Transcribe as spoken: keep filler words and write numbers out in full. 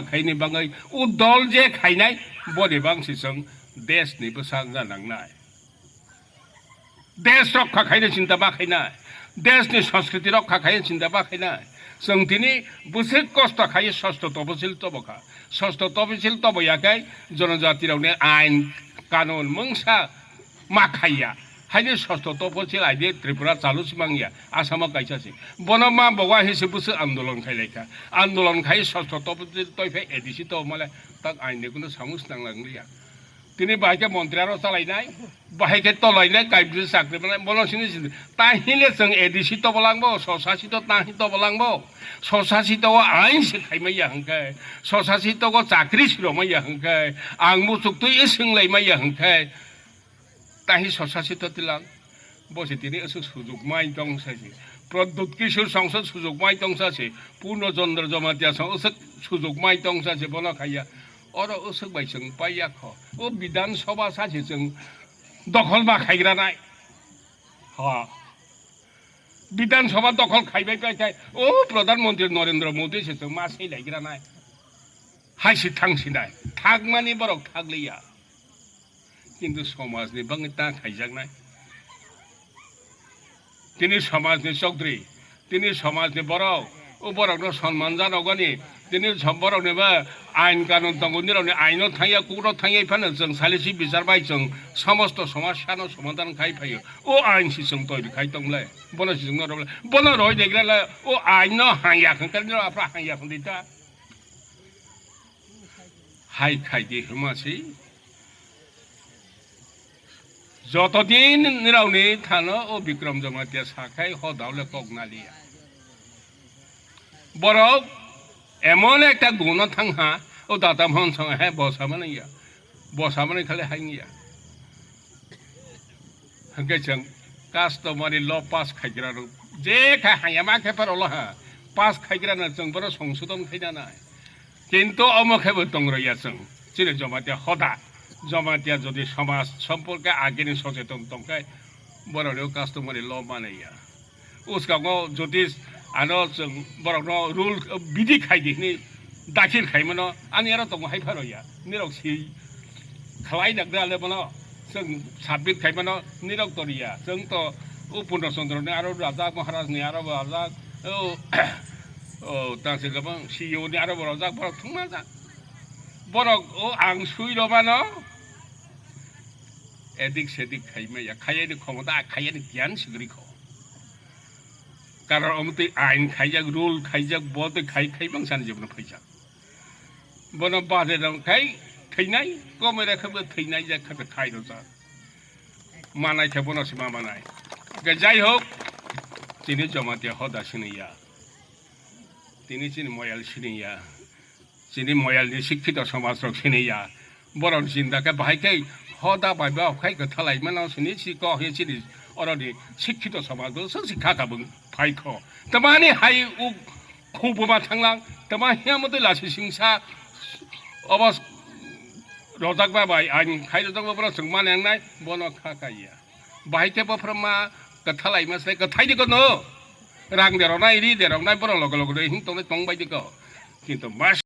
khaini bagwi, o dol je khainai, boni bangsi chwng desh ni bwsa wngna nangnai. Desh rokha khaina chinta ma khainai, desh ni sanskriti rokha khaina chinta ma khainai. Chwng tini bwswk kosto khai sosto toposil tobokha. Sosto toposil toboya khe jonojati rokni ain kanun mungsa ma khaiya. Haini sosto toposil aide Tripura chalu si mangya, Asamo kaisa si. Bono ma bogo hinsi bwswk andolon khai laikha. Andolon khai sosto toposil toiphai A D C to male tak ain ni kuno samus nang langliya. Tini bahai khe montri aro chalainai, bahai khe tolainai, kaibri chakri manai, bono sini sini. Tahile chwng A D C to bolangbo, sosasi to tahi to bolangbo. Sosasi to o ain se khaimaiya hwnkhe, sosasi to o chakri siromaiya hwnkhe, ang muchuk twi swnglaimaiya hwnkhe, tahi sosasi to tilang. Bo se tini aswk sujukmai tong sa se. Pradyut Kishore song se sujukmai tong sa se. Purno Chandra Jamatia song aswk sujukmai tong sa se, bono khaiya. Oro aswk bai chwng paiya kho. O Bidhan Sabha sa se chwng dokhol ma khaigra nai. Ha. Bidhan Sabha dokhol khaibai pai thai. O Pradhan Mantri Narendra Modi se chwng ma sei laigra nai. Hai se thang sinai. Thakmani borok thakliya. Kintu somajni bagwi ta khaijaknai. Tini somajni chokdri, tini somajni borok, o borokno sonman janogani, tini som-, borokni ba ain kanun tongo, nirokni aino thangya, court-o thangya phano chwng salisi bichar bai chwng somosto somosyano somadhan khai phaio. O ain si chwng toiri khai tongle, bono si chwng norok le, bono roi degra le, o aino hangya khwngkhe nirok aphra hangya khwngdi ta. Hai khai di hwnma si. Joto din nirokni thano o Bikram Jamatia sakhai hodao le kok naliya. Borok emon ekta guno thang ha, o data mohon song he bosa mani ya. Bosa mani khale hai ya. Hwnkhe chwng customary law pass khaigra rok, je kha hayama khe phar olo ha, pass khaigra no chwng bono songsodon khaina nai. Kintu omo khe bo tong rwya chwng, chini Jamatia hoda, Jamatia jodi somaj somporke ageni socheton tongkhe, borok rok customary law manaya. Uskango jodi ano chwng borokno rule bidi khai di hwnwi dakhil khai mano, ani aro tongo hai pharo ya. Nirok si khlai nak da le bono chwng submit khai mano, nirok toriya. Chwng to o Purno Chandra ni aro Raja Maharaj ni aro Raja, o, o, tang se gabang C E O ni aro Raja borok thung ma ja. Borok o ang sui ro mano. Edik sedik khai maya, khai ani khomota, khai ani giyan sigri kho. Karon omo twi ain khaijak, rule khaijak, bo twi khai, khai bang sani jebno phaijak. Bono baje dong khai thwinai, komai rekha bo thwinai jak kha khai rojak. Manai khe bono se ma manai. Ke jai hok, tini Jamatia hoda sini ya. Tini chini moyal sini ya. Chini moyalni sikkito somaj rok sini ya. Borok chinta khe bahai khe hoda bai ba khai kwthalai mano sini si kok he chini oroni sikkito somaj bo swk si kha kabung phai kho. Tamani hai u khubuma thanglang, tama hiya motoi lasi singsa obos rojak ba bai ang khai rojak ba borok chwng ma nang nai bono kha kaiya. Bahai khe bophra ma kwthalai ma se kwthai di kono. Rang de rok nai, ri de rok nai, borok loge loge de hing tong nai tong bai di ko. Kintu mas